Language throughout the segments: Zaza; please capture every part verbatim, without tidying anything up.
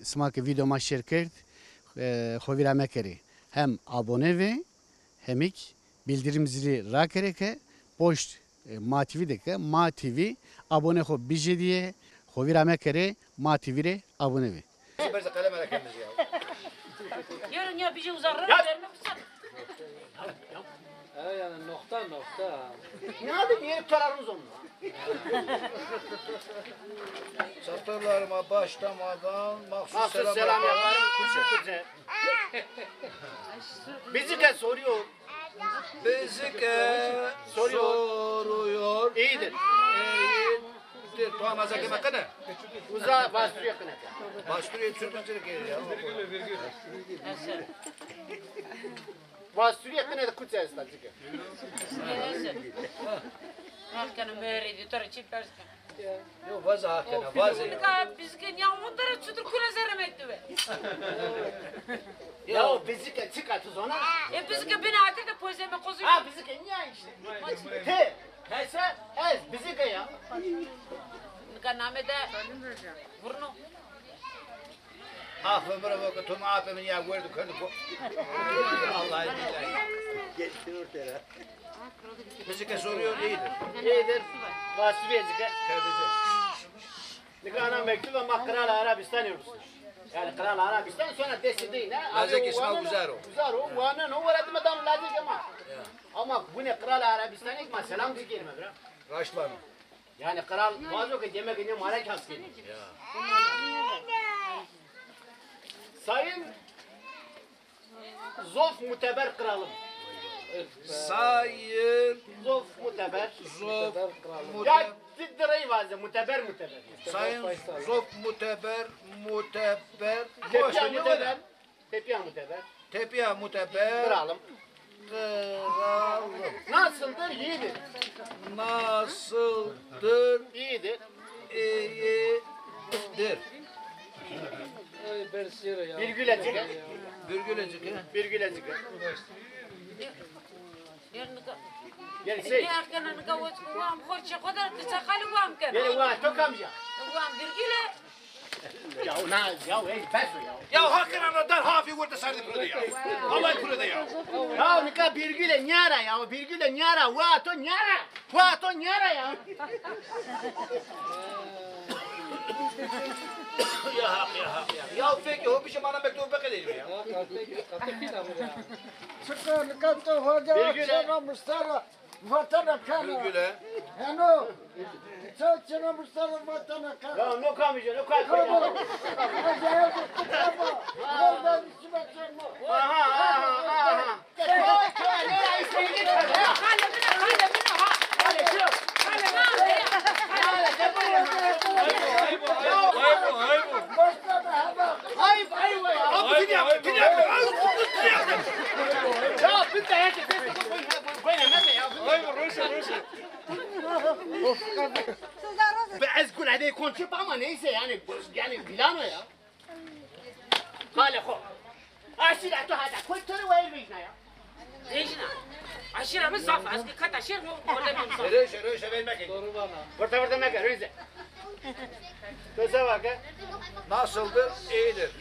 Sima ke vîdeo ma şêr kerd, e, xo vîra mekerê. Hem abone vê, hemîk bildirim zili rakerê ke poşt, e, Ma T V de ke Ma T V abone xo bijêdîyê, xo vîra mekerê, Ma T V rê abone vê. Berze qeleme ra kerdî ya. Yero niya bijê uza rı. Ya. Ha, yani nokta nokta. Ne adı bir yeri kararımız olmuyor. Çatallarıma başlamadan mahsus, mahsus selam, selam yaparım. Kürtçe. Kürtçe. Bizike soruyor. Bizike soruyor. Soruyor. İyidir. İyidir. Tamam, azak yemek ne? Uza bastırıyor kına. Bastırıyor, çürütecek ya. Vasturiye qine de kuçe esta cike. Neyse. Hakikaten müerredi, tora çi pers ken. Yo, vaza hakikaten, vaza ya. Nika bizike niya on dara çutur kule zerre mektubi. Ya bizike çika tu zona? E, bizike bine atir de pozeme kozu. Ha, bizike niya işte. Te, hese, ez bizike ya. Nika name de vurno. Ah, ömür bak, tüm apê min ya gördü, kördü ko. Vallahi billahi. Geçti ortaya. Bizike soruyor, iyidir. İyidir. Vasturiye cike. Kardeşim. Nika ana mektuba ma Kral Arabistanî rusnî. Yani Kral Arabistan sonra destê dey ne? Lazek isma uzar o. Uzar o. Wane no wara dime dam lazek ma. Ama bu ne Kral Arabistanî ma selam dikerime bira. Raştlanı. Yani kral vazo ke demek ki ne mara kas geliyor. Ya. Sayın Zof Muteber Kralım. Sayın Zof Muteber. Zof Muteber. Ya ciddi rey vaze Muteber Muteber. Sayın Zof Muteber Muteber. Tepya Muteber. Tepya Muteber. Tepya Muteber. Kralım. Kralım. Nasıldır? İyidir. Nasıldır? İyidir. İyidir. Virgülecik. Virgülecik. Virgülecik. Gel sey. Ne akana nika wet ku wam xor çe xo der kısa kalı wam kena. Gel wa to kamca. Wam virgüle. Ya na ya ey bes o ya. Ya hakikaten ana dar hafi wurda sardı burada ya. Vallahi burada ya. Ya nika virgüle nyara ya, virgüle nyara, wa to nyara. Wa to nyara ya. Ya hak ya hak ya. Ya peki o bir şey bana mektubu bekleyelim ya. Çıkar nika to hoca. Virgüle. Vatana kana. Virgüle. Heno. Çal çene muştara vatana kana. Ya no kamije, no kamije. Kamo. Acayip tuttu kamo. Oradan üstüme çekme. Aha, aha, aha. Ayıp, ayıp, ayıp. Başka bir haber. Ayıp, ayıp, ayıp. Abi, ayıp, ayıp. Ya, bir de herkes. Böyle, böyle, böyle, böyle. Ayıp, roşe, roşe. Be ez gule de konuşup ama neyse yani, yani bilano ya. Hale ho. Aşira to hada, koy tırı ver vejna ya. Vejna. Aşira mı zaf, az ki kat aşir mı, orada mı zaf. Röşe, röşe vermek. Doğru bana. Orta orta meke, röşe. Söze bak ha. Nasıldır? İyidir.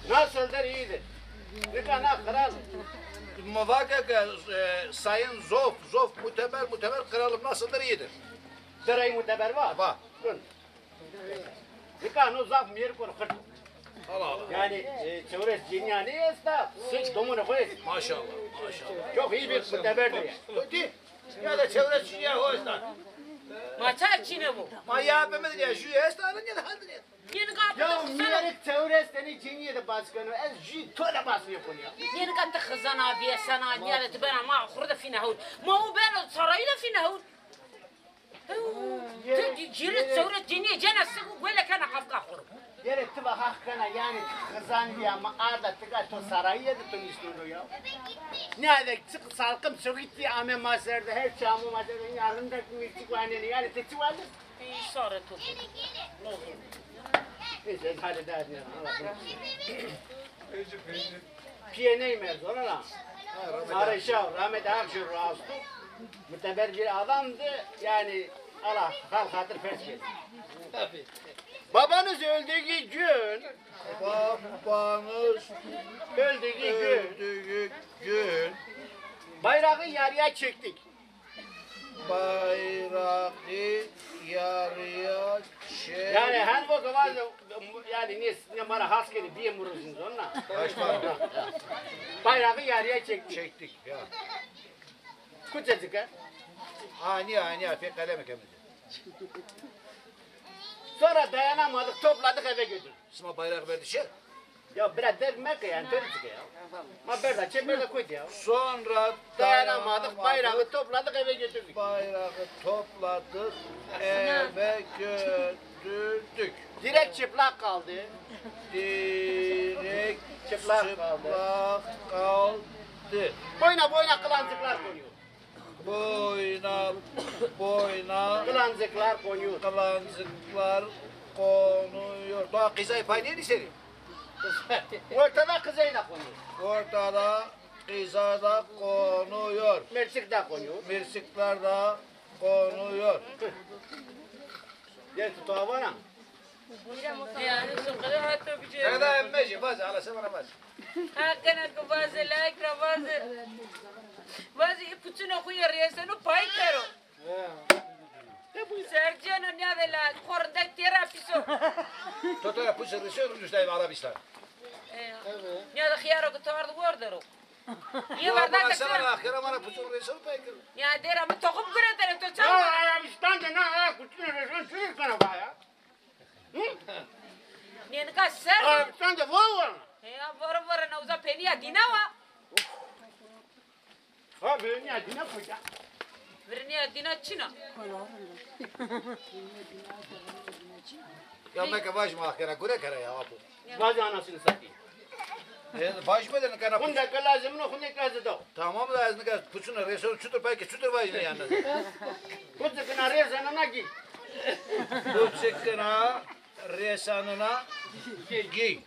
Nasıldır? İyidir. Nika na kral. Muvakaka, e, sayın Zof, Zof Muteber, Muteber kralım nasıldır? İyidir. Dırayı Muteber var. Var. Bun. Nika no zaf miyeri konu xırt. Allah Allah. Yani, e, çevres cinyanı esta, sık domunu koyuz. Maşallah, maşallah. Çok iyi bir Muteberdir yani. Kötü. Ya da çevre çiğniye hoştan. Ma ça çine bu? Ma ya be medya şu ya esta ya da haldir ya. Yeni kapı. Ya miyerek çevre seni çiğniye de baskını. Ez jü to da basmıyor konu ya. Yeni kapı xızan abi sen abi ya da ben ama xurda fine hur. Ma o ben sarayı da fine hur. Ti ciri çevre çiğniye cene sıkı böyle kana kafka xur. Yere ti va hak kana yani xızan diye ama arda tika to sarayı yedi to istiyor ya. Ne ade çık salkım çık gitti ame maserde her çamı maserde yarın da kimlik çık var ne yani te çık vardı. İyi sonra tu. Neyse hadi daha ne. Piye neymer sonra la. Arışa rahmet akşu rastu. Muteber bir adamdı yani Allah hal hatır pers versin. Tabii. Babanız öldüğü gün. Babanız öldüğü gün. Öldüğü gün. Bayrağı yarıya çektik. Bayrağı yarıya çektik. Yani her vakit var ya, yani ne, ne bana has gene bir yemuruzun sonra. Başkanım. Bayrağı yarıya çektik. Çektik ya. Küçücük ha. Ani ani pek kalem kemedi. Sonra dayanamadık, topladık, eve götürdük. Sima bayrağı verdi şey. Ya biraz derg meke yani, töre çıkıyor ya. Ma berda çe, berda koydu ya. Sonra dayanamadık, bayrağı topladık, eve götürdük. Bayrağı topladık, eve götürdük. Direkt çıplak kaldı. Direkt çıplak kaldı. Çıplak kaldı. Boyuna boyuna kılancıklar konuyor. Boyuna boyuna kılancıklar konuyor. Kılancıklar konuyor. Daha kızay pay neydi seni? Ortada kızay da konuyor. Ortada kızay da konuyor. Mercik de konuyor. Mercikler de konuyor. Gel tut havana. Yani, şu kadar hatta bir şey. Eda emmeci, bazı, ala sen bana bazı. Ha, gene ki bazı, layık ra bazı. Bazı ipucuna kuyu resenu pay kero. Serceno ne de la, korunda tera piso. Totara pusu resenu, üstay Arabistan. Ne de xiyaro ki tardı vordero. Ye varda ka sana, kera mana pusu resenu pay kero. Ya dera mi toxum gure tere to çal. Ya Arabistan de na, ha, kutu resenu çürük sana ba ya. Nênika ser. Arabistan de voro voro. Heya, voro voro na, uza peniya dîna wa. Ha, peniya dîna koca. Peniya dîna çina. Ya meke vaj ma kera, gure kera ya apo. Vaj anasını satayım. E, vaj mı dedin kana? Hunde ke lazım no, hunde ke lazım da. Tamam da ez nika puçuna resor çutur peki çutur vaj ne yalnız. Puçukuna resana na ki. Puçukuna resanına giy.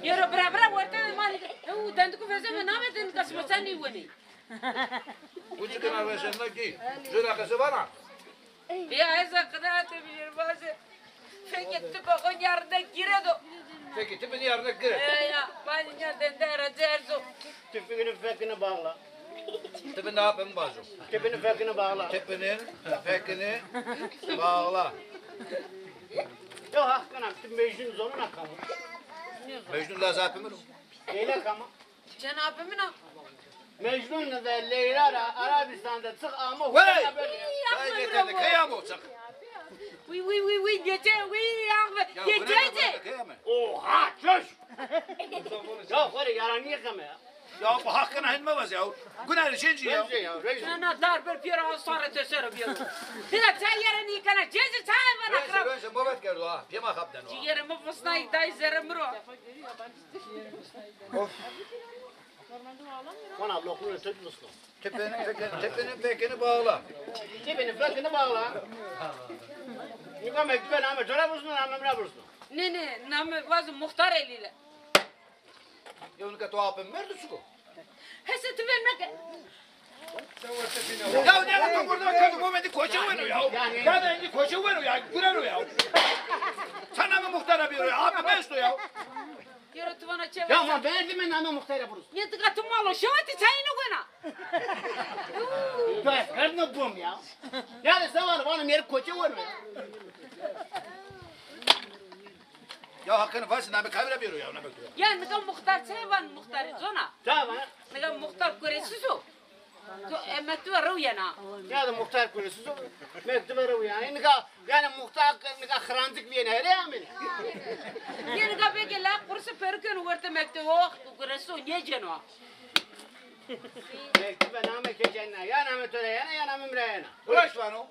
Yero bra bra orta man. Ew dendiku vezeme name den kasma sen ni weni. Puçukuna resanına giy. Jura kası bana. Ya ez qida te bijir baze. Fekê ti be xo nîyarine gire do. Fekê ti be nîyarine gire. Ya ya, bani nîya dende ra cerzo. Tüpünü fekini bağla. Ti be ne yapayım bazo? Tüpünü fekini bağla. Tüpünü fekini bağla. Ya hakkına ti Mecnun zonuna kamu. Mecnun la zapımı. Leyla kamu. Cenabı mina. Mecnun ve Leyla ra Arabistan'da çık ama. Wey! Vay yeterli, kıyamo çık. Wi wi wi wi gece wi ahme. Ya gece. Oha, çöş. Ya böyle yaran niye kama ya? Ya bu hakkına inme vaz ya. Günah için ya. Rejim ya, rejim. Na na, dar bir piyara sonra tesere bir. Dila çay yere ni kana, cezi çay bana. Rejim, rejim, muhabbet kerdo ha. Piyama kaptan o. Ciğerimi fısnayı day zeremiro. Of. Bana lokmanı tek mısın? Tepeni, tepeni, tepeni, pekini bağla. Tepeni, pekini bağla. Nika mektube name cora bulsun, name mira bulsun. Ne, ne, name vazı muhtar eliyle. Ya nika to apın merdu suko. Hese tu vermek. Ya ne yaptın burada? Kadın bu beni koça weno ya. Ya da indi koça weno ya. Gureno ya. Sana mı muhtara bir ya? Abi ben istiyor ya. Yero tu vana çeva. Ya ma verdi mi name muhtara burası? Ne tika tu malo şova ti çayını gona. Da kardına bom ya. Ya da savar bana meri koça weno ya. Ya hakkını varsın abi, kamera bir ya, ona bakıyor. Ya nika muhtar çay van muhtar zona. Tamam. Nika muhtar kuresiz o. To, e, mektuba rew yena. Ya da muhtar kuresiz o. Mektuba rew yena. Nika, yani muhtar nika xırandık bir yena, hele ya meni. Ye nika peki la kursu perken werte mektuba o, kuresiz o, niye ceno? Mektuba name ke cenna. Ya name töre yena, ya name mre yena. Uğraş var o.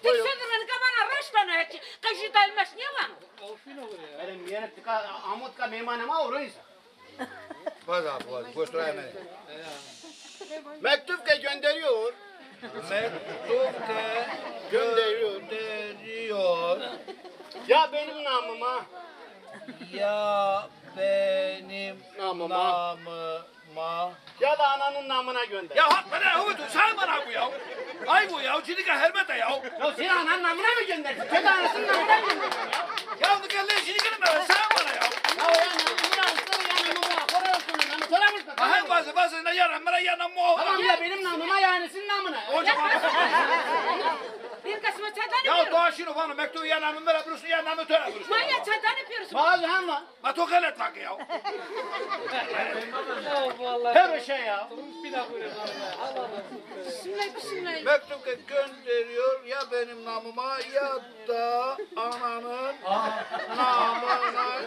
Ti şedir nika bana raşt kano heki. Qeşî dalmeş niye vano? Benim yere tika, amut ka meymanı ma oraysa. Baz abi, baz. Götür hemen. Mektup ke gönderiyor. Mektup ke gönderiyor. Gönderiyor. Ya benim namıma. Ya Benim namıma. Namıma. Ya da ananın namına gönder. Ya hak bana yahu, tu sen bana bu ya. Ay bu ya, cinika hermete ya. Ya sen ananın namına mı göndersin? Sen de anasının namına gönder. Ya bu gel lan, cinika mı, sen bana ya. Ya ya namına, ya namına, koruyorsun, namı soramış mı? Aha, bazı, bazı, ne ya namına, ya namına. Tamam ya, benim namıma, yani senin namına. Hocam. Bir kasma çatanı. Ya daha şimdi bana mektubu ya namı, bana burası ya namı, töre burası. Manya çatanı yapıyorsun. Bazı ama. Ma to xelet vake ya. Her şey ya. Bismillah, bismillah. Mektup ke gönderiyor ya benim namıma ya da ananın namına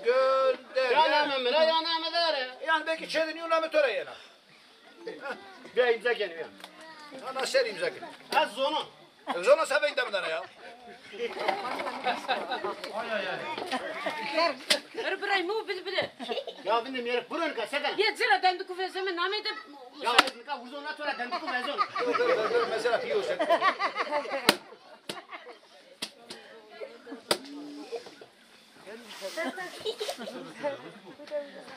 gönder. Ya namına ya namına. Yani belki çedin yunamı töre yena. Bîya îmza kenî bîya. Ana ser îmza kenî. Ez zono. Zono se veng de bidana ya. Bir birey mu bilbili. Ya binde miyerek buron ka seka. Ye cira dendiku vezeme namê de. Ya ez nika vurzo na tora dendiku vezon. Dur dur dur dur, mesela piyo sen.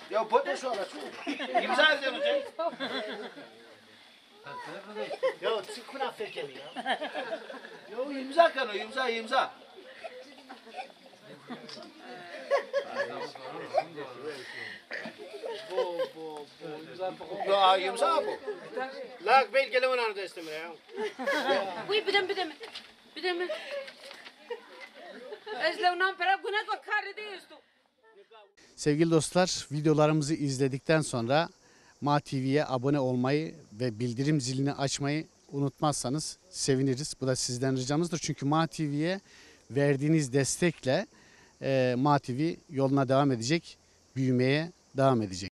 Ya bote şu ara şu. İmza edeceğim hocam. Ya çık buna fekeli ya. Ya imza kano, imza, imza. Bo bo bo, imza. Ya imza bu. Lak belgele onan da istemir ya. Uy, bidem bidem. Bidem. Ez lewnan pera gune ko karı de esto. Sevgili dostlar, videolarımızı izledikten sonra Ma T V'ye abone olmayı ve bildirim zilini açmayı unutmazsanız seviniriz. Bu da sizden ricamızdır. Çünkü Ma T V'ye verdiğiniz destekle e, Ma T V yoluna devam edecek, büyümeye devam edecek.